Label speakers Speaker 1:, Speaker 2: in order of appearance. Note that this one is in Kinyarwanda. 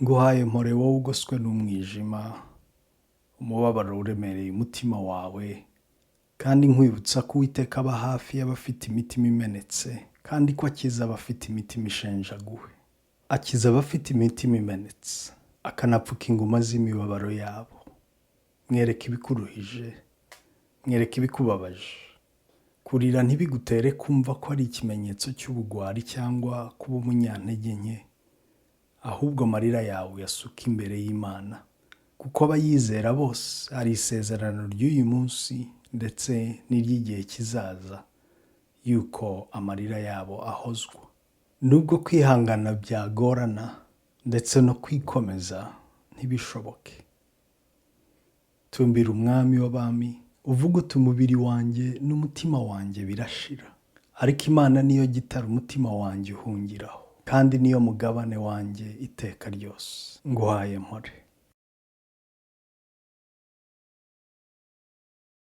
Speaker 1: Nguhaye mpore wowe ugoswe n'umwijima, umubabaro uremereye umutima wawe, kandi nkwibutsa ko Uwiteka aba hafi y'abafite imitima imenetse, kandi ko akiza abafite imitima ishenjaguwe. Akiza abafite imitima imenetse, akanapfuka inguma z'imibabaro yabo. Mwereke ibikuruhije, mwereke ibikubabaje. Kurira ntibigutere kumva ko ari ikimenyetso cy'ubugwari cyangwa kuba umunyantege nke, ahubwo amarira yawe uyasuke imbere y'Imana, kuko abayizera bose hari isezerano ry'uyu munsi ndetse n'iry'igihe kizaza yuko amarira yabo ahozwa. Nubwo kwihangana byagorana ndetse no kwikomeza ntibishoboke, tumbira Umwami w'abami, uvuge uti: "Umubiri wanjye n'umutima wanjye birashira, ariko Imana niyo gitare umutima wanjye uhungiraho, kandi niyo mugabane wanjye iteka ryose." Nguhaye mpore.